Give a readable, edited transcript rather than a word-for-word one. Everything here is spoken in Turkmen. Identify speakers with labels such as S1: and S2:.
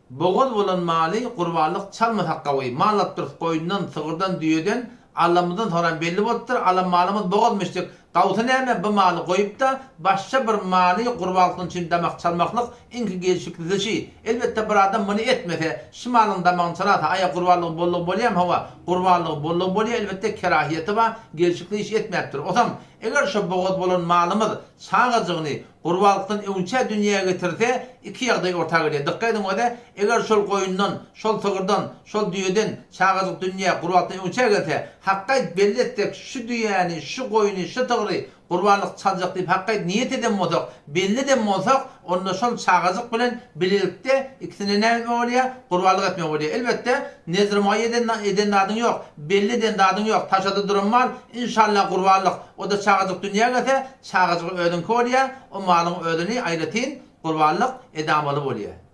S1: Bogaz bolan maly gurbanlyk çalmasak gawy. Mal alyp durus goýundan, sygyrdan, düýeden, Allamyzdan soran belli bolupdyr, alan malymyz bogazmyşdyk. Gawsy näme, bu maly goýup-da, başga bir maly gurbanlykdan üçin damak çalmaklyk iňki gelşiklisi şi. Elbetde bir adam muny etmese, şi malyň damagyny çalarsa, aýa gurbanlygy boldugy bolýamy? Hawa, gurbanlygy boldugy bolýa, elbetde kerahiýeti bar, gelşikli iş etmäpdir. Osam, eger şo bogaz bolan malymyz çagajygyny Gurbanlykdan öňçä dünýä getirse, iki ýagdaý orta gelýär. Dykgat ediň öze, eger şol goýundan, şol sygyrdan, şol düýeden çagajyk dünýä gurbanlykdan öňçä gelse, hakgaýt belli etsek, şu düýäni, şu goýny, şu sygry gurbanlyk çaljak diýip hakgaýt niýet eden bolsak, belli eden bolsak, onda şol çagajyk bilen bilelikde ikisine näme etmek bolýar? Gurbanlyk etmek bolýar. Elbetde, nezr-muaýýen eden eden zadyň ýok, belli eden zadyň ýok, taşada duran mal, inşallah gurbanlyk, o-da çagajyk dünýä gelse, Çagajygy özüňki bolýa, o malyň özüni aýratyn gurbanlyk edamaly bolýa.